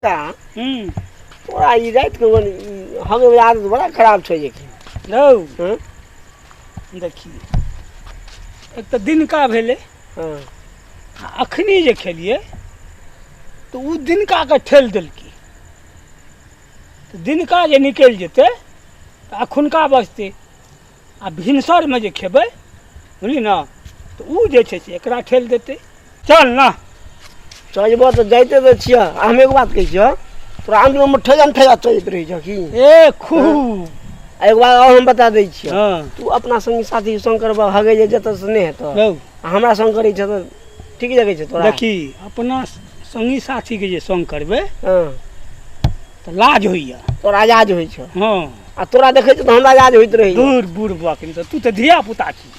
तोरा ई रातिके हगे वाला आदत बड़ा खराब छै जेकि रौ। देखी, एक तऽ दिनका भेलै। आ अखनी जे खेलियै तऽ ओ दिनकाके ठेल देलकै, तऽ दिनका जे निकलि जेतै तऽ अखुनका बचतै, आ भिनसरमे जे खेबै, बुझली ने, तऽ ओ जे छै से एकरा ठेल देतै। चल ना। चलबऽ तऽ जाइते तऽ छियह। आ हम एगो बात कहै छियह, तोरा अन्दरमे ठेजा ठेजा चलैत रहै छह की? ए, खूब। आ एगो बात आओर हम बता दै छियह। तू अपना संगी साथी संग करबह हगे जे जतऽ से नहि हेतऽ। रौ। आ हमरा संग करै छह तऽ ठीक जगह छै तोरा। देखी, अपना संगी साथीके जे संग करबै तऽ लाज होइया। तोरा लाज होइ छौ? हँ। आ तोरा देखै छियौ तऽ हमरा लाज होइत रहैया। दूर बूढ़ बकरी, तऽ तू तऽ धिया पुता छी।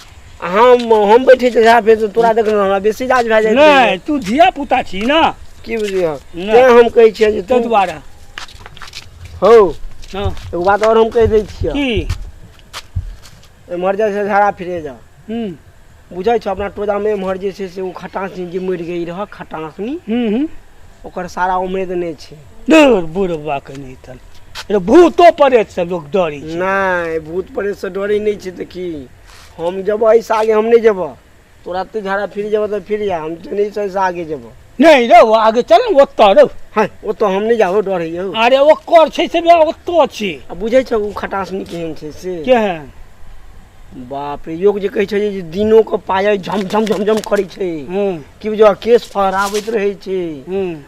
आ हम बैठै छियै झा, फेर तोरा देखने हमरा बेसी लाज भए जाइत रहैया। नहि, तू धिया पुता छी ने। की बुझलियै? नहि। तेँ हम कहै छियै जे ताहि तू दुआरे। हौ। हँ। एगो बात आओर हम कहि दै छियौ। की? एम्हर जाइ छै झाड़ा फिरे जा। बुझै छौ, अपना टोलामे एम्हर जे छै से ओ खटासनी जे मरि गेल रहऽ, खटासनी, हूँ हूँ ओकर सारा उमरे देने छै। दूर बुढ़बा के नहि तन रे, भूतो प्रेत से लोक डरै छै। नहि, भूत प्रेत से डरै नहि छै तऽ की हम जेबऽ एहिसँ आगे? हम नहि जेबऽ। तोरा एते झाड़ा फिर जेबऽ तऽ फिर जा, हम तऽ नहि एहिसँ आगे जेबऽ। नहि रौ, आगे चल ने ओतऽ रौ। हँ, ओतऽ हम नहि जाबो, डर होइए हौ। अरे, ओकर छै से ओतऽ छै। आ बुझै छौ ओ खटासनी केहन छै से? केहन? बाप रे, योग जे कहै छै जे दिनो के पायल झम झम झम झम करै छै। की बुझौ, केश फहराबैत रहै छै।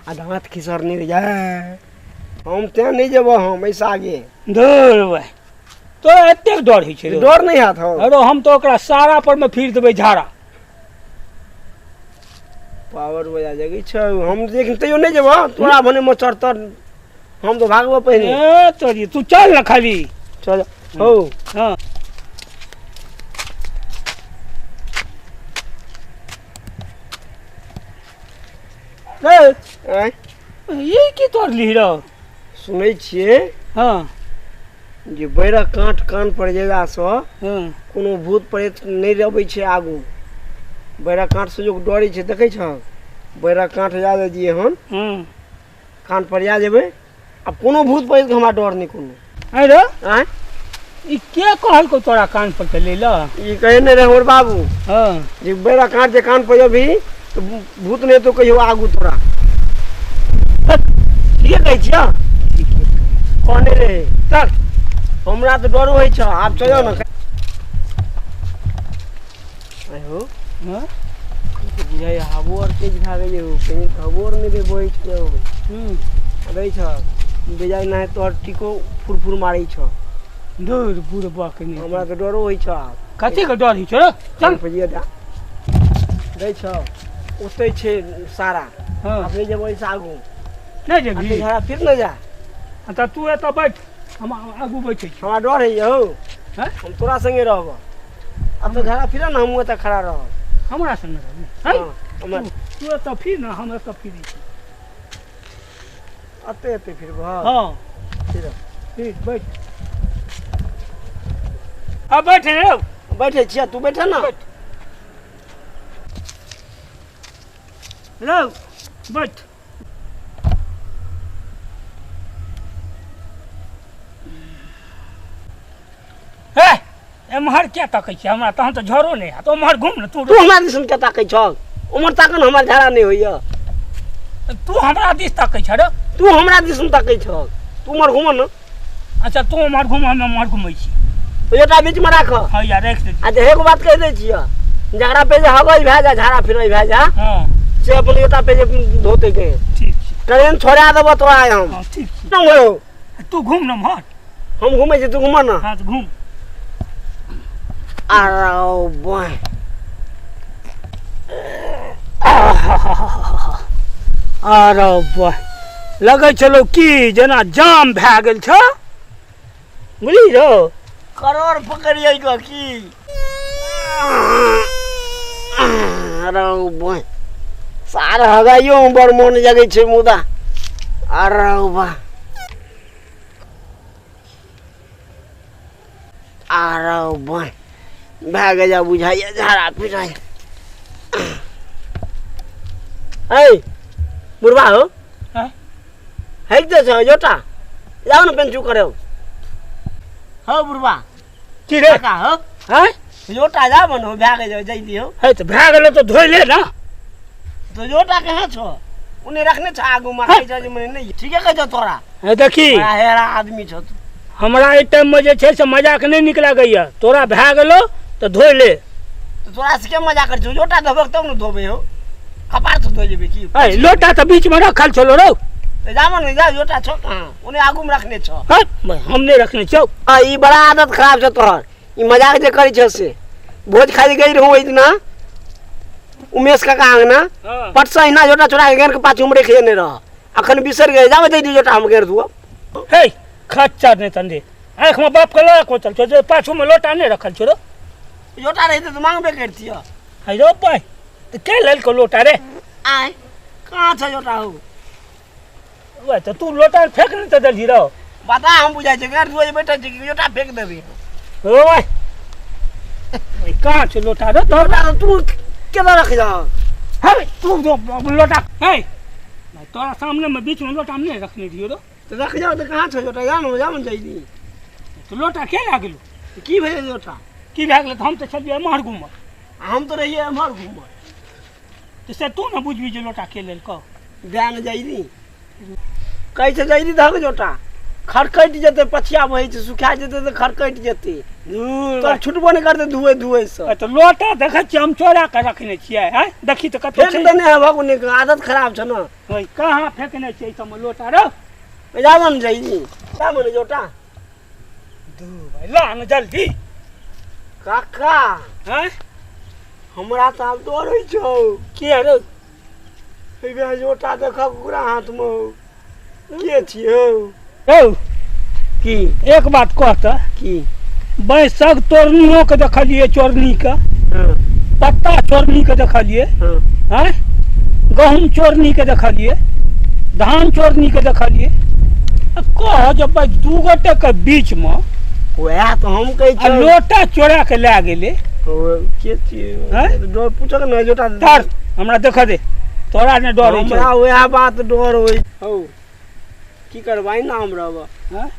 आ दाँत खिसरने रहै छै। हम तें नहि जेबऽ हम एहिसँ आगे। दूर भाइ, तोरा एतेक डर होइ छै रौ? डर नहि हैत हौ। अरे, हम तऽ ओकरा सारा पर मे फिर देबै झाड़ा। पावर बजा जगै छौ। हम देख तैयो नहि जेबऽ, तोरा भने मच्छर तर, हम तऽ भागबऽ पहिने। ए तोरी, तू चल ने खाली। चल हौ। हँ। रे। आँय? ई की तोड़ली रौ? सुनै छियै जे बैरक काँट कान पर जेलासँ कोनो भूत प्रेत नहि अबै छै आगू। बैरक काँटसँ लोक डरै छै। देखै छह, बैरक काँट जा दियै हन कान पर जा जेबै, आब कोनो भूत प्रेतके हमरा डर नहि कोनो। अरे। आँय? ई के कहलकौ तोरा कान पर चलै लए? ई कहे नहि रहै हमर बाबू जे बैरक काँट जे कान पर जबही तऽ भूत नहि तो कहियो आगू तोरा। ठीके कहै छियह, कहने रहै। चल। हमरा तऽ डरो होइ छौ। आब चलो ने। आइ हो। ई तऽ बुझाइए हवो आर तेज भए गेलै हौ। कहीं तऽ हवो आर नहि रे बहै छै हौ। दै छ बेजाय नहि, तोहर टीको फुर फुर मारै छौ। दूर बुढ़बा के नहि। हमरा तऽ डरो होइ छौ आब। कथी के डर होइ छौ रे? चल। चल दै छौ, ओतै छै सारा। आब नहि जेबै एहिसँ आगू। नहि जेबही? अते झड़ा फिर ने जा। तऽ तू एतऽ बैठ, हम आगू बैठै छी। हमरा डर होइए हौ। हँ? हम तोरा संगे रहबऽ। अब तऽ झड़ा फिर ने, हमहूँ एतऽ खड़ा रहब। हमरा संगे रहबी? हैं? हँ, हमर तू एतऽ फिर ने, हम एतऽ फिरै छी। एते एते फिरबह? हँ। फिर। ठीक, बैठ। अब बैठ रे। बैठै छियै, तू बैठ ने। बैठ रौ, बैठ। हे, एम्हर किया तकै छी हमरा? तहन तऽ झरो नहि हैत। ओम्हर घुम ने तू। तू हमरा दिसन के ताकै छह? उम्हर ताक ने, हमर झाड़ा नहि होइए। तू हमरा दिस तकै छ रे? तू हमरा दिसन ताकै छह, तू उम्हर घुम ने। अच्छा, तू उम्हर घुम, हम एम्हर घुमै छी। एकटा बीचमे राख। हँ, या राखि दै छी। आ जे एगो बात कहि दै छियै, जकरा पे जे हगज भए जा, झाड़ा फिरै भए जा, से अपन एकटा पे जे धोते के ठीक छै। ट्रेन छोड़ा देबो तोरा आइ हम। हँ, ठीक छै। नहि हो। तू घुम ने उम्हर। हम घुमै छी, तू घुम ने। हँ, तऽ घुम। अरे बाय। अरे वाह, लगै छलौ की जेना जाम भए गेल छ, बुझली रौ। करोड़ पकड़ियै कऽ की? अरे बाय, सार हगाइयो मे बड़ मोन जगै छै मुदा। अरे वाह, अरे बाय, भए गेल बुझाइए झाड़ा पिटाइ। ऐ बुढ़बा हो। हँ? हेक दे छौ जोटा जाओ ने पेंचू करे हो बुढ़वा। की रे? काका हो। हैं? जोटा जा बन हो भए गेल जाई दियो। है तऽ भए गेलै तऽ धोइ ले ना। तो जोटा कहाँ छौ? उन्ने रखने छ आगू में, कहै छ जे मने नहीं। ठीके कहै छौ तोरा। है देखी। बड़ा हेरा आदमी छौ तू। हमरा एहि टाइम में जे छै से मजाक नहीं निक लागैया। तोरा भए गेलो तऽ धोइ ले। तो तोरा से के मजाक करै छौ? जोटा धोबक तब ने धोबै हो। कपार से धोइ जेबै की? है लोटा तऽ बीच में रखल छलो रौ। तो जाबो ने जा, जोटा छौ कहाँ? उन्ने आगू में रखने छौ। है, हम नहीं रखने छौ। आ ई बड़ा आदत खराब छौ तोहर। ई मजाक जे करै छौ से। भोज खाइ गेल रहौ ओहि दिना उमेश काका आंगना। हाँ। पट से अहिना जोटा चोरा के गेर के पाछू में रखिए नहीं रह। अखन बिसर गए, जाबे दे दी जोटा हम गेर धुअब। हे खच्चर नहीं तंदे। आँख में बाप के लड़ा को चल छो, जे पाछू में लोटा नहीं रखल छो रो। जोटा रहिते तो मांगबे करतिय। है रो पाई, तो के लेल को लोटा रे? आय कहाँ छ जोटा हो? वह तो तू लोटा फेंक नहीं तो देलही रो। बता हम बुझाइ छै गेर धुए बैठल छी कि जोटा फेंक देबी। ओ भाई, ओए, कहाँ छ लोटा रे? तो लोटा तो तू केना रख जा? हे तू जो लोटा, हे भाई, तोरा सामने में बीच में लोटा हम नहीं रखने दियो रो। तो रख जाओ तो कहाँ छ लोटा? जानो जानो जल्दी। तो लोटा के लागलो? की भेल लोटा? की भए गेलै? तऽ हम तऽ छलियै एम्हर घूमल। हम तऽ रहियै एम्हर घूमल। तऽ से तू ने बुझबी जे लोटा के लेलकौ। दए ने जल्दी। कहै छै जल्दी धक जोटा। खरकटि जेतै, पछिया बहै छै, सुखा जेतै तऽ खरकटि जेतै। तोर छुटबो नहि करतै धुए धुए से। तऽ लोटा देखै छियै हम चोरा कऽ रखने छियै, आँय? देखी तऽ कतौ फेक छै। देने हेबक ओने के, आदत खराब छौ ने। ओइ, कहाँ फेकने छियै एहि सबमे लोटा रौ? जाबऽ ने जल्दी। जाबऽ ने जोटा। दू भाई, ला ने जल्दी। काका। आँय? हमरा तऽ आब डर होइ छौ। किया रौ? हे जोटा देखक ओकरा हाथमे हौ। के छियौ? रौ। की? एक बात कह तऽ। की? बैसक तोड़नियो के देखलियै, चोरनी के। हाँ। पत्ता चोरनी के देखलियै। हाँ। आँय? गहूम चोरनी के देखलियै, धान चोरनी के देखलियै। आ कह जब भाई दू गोटे के बीच में वएह तऽ हम कहै आ छियौ। लोटा चोरा के लए गेलै। ओ, के छियै? आँय? डर पूछक ने जोटा। तर हमरा देखऽ दे, तोरा नहि डर होइ छौ। हमरा वएह बात डर होइ हौ। की करबै ना हम रहब? आँय?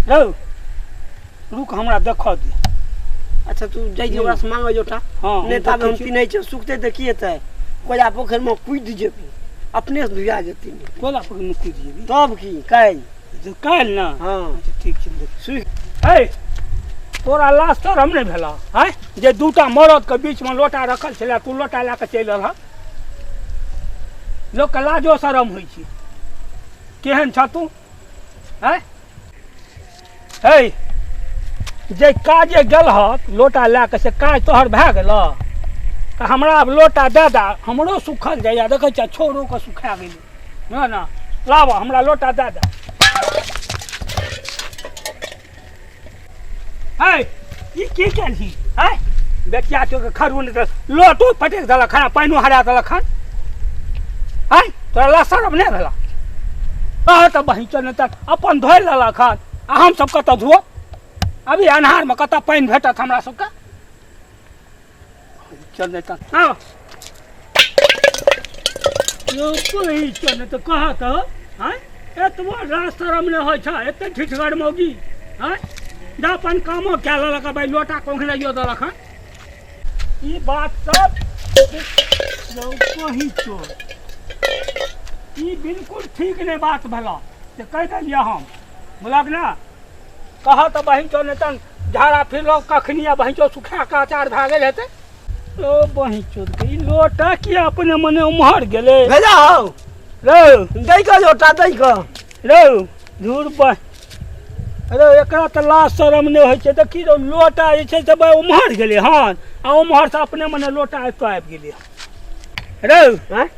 रौ, रुक हमरा देखऽ दे। अच्छा तू जाइ छी ओकरा से मांगऽ जोटा। हाँ, हम नहि ताबे हम देखै छी। पिन्है छियै, सुखतै तऽ की हेतै? कोयला पोखरिमे कुदि जेबै, अपने से धुआ जेतै। कोयला पोखरिमे कुदि जेबी? तब की काल्हि? काल्हि ने? हाँ। अच्छा ठीक छै, देख। सुख। हे तोरा लाज शरम नहि भेलऽ? आँय, जे दूटा मरदके बीचमे लोटा रखल छलै, तू लोटा लए कऽ चलि एलहक। लोकके लाजो शरम होइ छै। केहन छह तू? आँय? हे जे काजे गेलहक लोटा लए कऽ, से काज तोहर भए गेलऽ? तऽ हमरा आब लोटा दए दए, हमरो सुखल जाइए। देखै छियै छौड़ोके सुखा गेलै। ना ना लाबऽ हमरा लोटा दए दए। हे ई की केलही? आँय बेटिया तोके खरू नहि तऽ लोटो पटकि देलक हन, पानिओ हरा देलक हन। आँय तोरा लाज शरम नहि भेलऽ? कह तऽ बहिन चल, नहि तऽ अपन धोइ लेलक हन आ हमसब कतऽ धोअब? अभी अन्हारमे कतऽ पानि भेटत हमरा सबके? चल नहि तऽ हाँ यौ कोई चल नहि तऽ कह तऽ। आँय एतबो लाज शरम नहि होइ छै, एते ठिठगर मौगी। आँय जा अपन कामो कए लेलक, भाइ लोटा कोंघराइयो देलक हन। ई बात सब यौ कही चोर, ई बिल्कुल ठीक नहि बात भेलऽ से कहि देलियै हम। बुझलक ने? कह तऽ बहिन चो, नहि तऽ झाड़ा फिरलहुँ कखनी आ बहिन चो सुखा कऽ अचार भए गेल हेतै। ओ बहिन चोर के ई लोटा किया अपने मने उम्हर गेलै? भेजा हौ। रौ। दै कऽ लोटा, दै कऽ। रौ धूर बह, अरे एकरा तऽ लाज शरम नहि होइ छै। देखी रौ, लोटा जे छै से भाइ उम्हर गेलै हन आ उम्हरसँ अपने मने लोटा एतऽ आबि गेलै हन। रौ। आँय?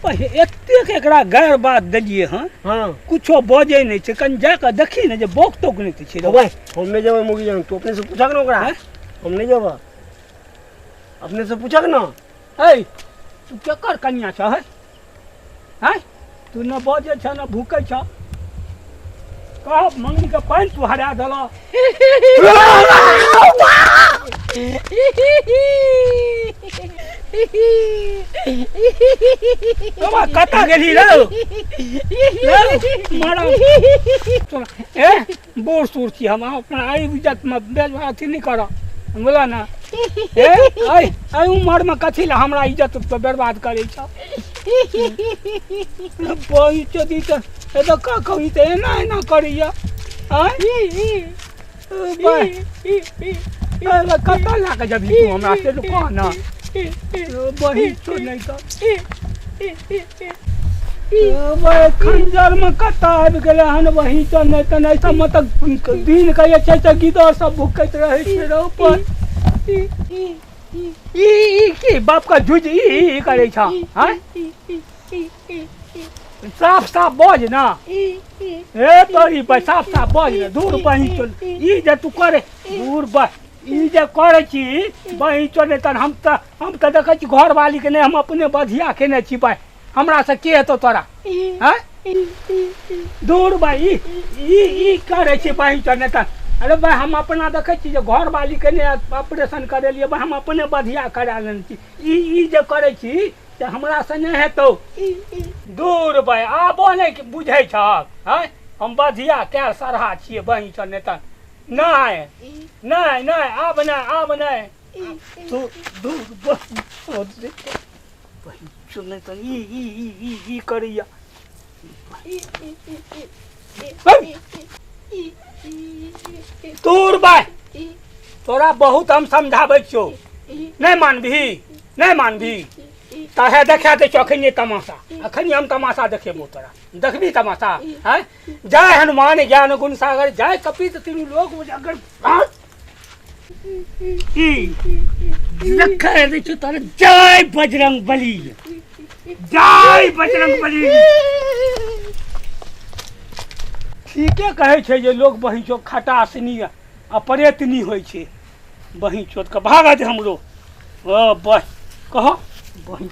पहिले एतेक एकरा गैर बात देलियै हन। हाँ। कुछो बजै नहि छै। कनि जा कऽ देखी ने जे बौक तौक नहि तऽ छै रौ। भाइ, हम नहि जेबै मुगी जंग, तू अपने से पूछक ने ओकरा। आँय? हम नहि जेबै, अपने से पूछक ने। ऐ तू केकर कनिया छह? है आँय तू न बजै छह न भूकै छह। कह मंगनी के पानि तू हरा देलह। बाबा कतऽ गेली रौ मारा ए बूढ़ सूढ़ छी हम अपना एहि इज्जतमे अथी नहि करब बोला ना ए एहि एहि उमरमे कथी लए हमरा इज्जत बर्बाद करै छौ बही चोदी तऽ एतऽ का कहू तऽ एना एना करैया आँय कतऽ लए कऽ जेबही तू हमरा से तो कह ना बही छो नहि तऽ खंजर में कतऽ आबि गेलै हन वही तऽ नहि तऽ नहि सबमे तऽ दिन के जे छै से गिदर सब भुकैत रहै छै रौ पर ई ई की बाप का झुझ ई ई करै छ आँय साफ साफ बज ना ए तोरी पर साफ साफ बज ना दूर बही चल ई जे तू करे दूर बह ई जे करे छी बही चले तन हम तऽ देखै छी घरवाली के नहि हम अपने बधिया केने छी भाई हमरा से के हेतौ तोरा हैं दूर भाई ई ई ई करे छी बही चले तन अरे भाई हम अपना देखै छी जे घरवाली के नहि ऑपरेशन करेलियै भाई हम अपने बधिया करा लेने छी ई ई जे करे छी तऽ हमरासँ नहि हेतौ दूर भाइ आबो नहि बुझै छहक हँ हम बधिया कए सरहा छियै बहिन छह नहि तऽ नहि नहि नहि आब नहि आब नहि तू दूर बहिन छौ नहि तऽ ई ई ई ई ई करैया दूर भाइ तोरा बहुत हम समझाबै छियौ नहि मानबही नहि मानबही तऽ हे देखा दै छियौ अखन तमाशा अखन हम तमाशा देखेबो तोरा देखबी तमाशा आँय जय हनुमान ज्ञान गुण सागर जय कपित तीनू लोक उजागर ई देखा दै छियौ तोरा जय बजरंग बली जय बजरंग बली ठीके कहै छै जे लोक बहिन चो खटासनी आ परेतनी होइ छै बहिन चोतके भागत हमरो ओ बह कह बहिन।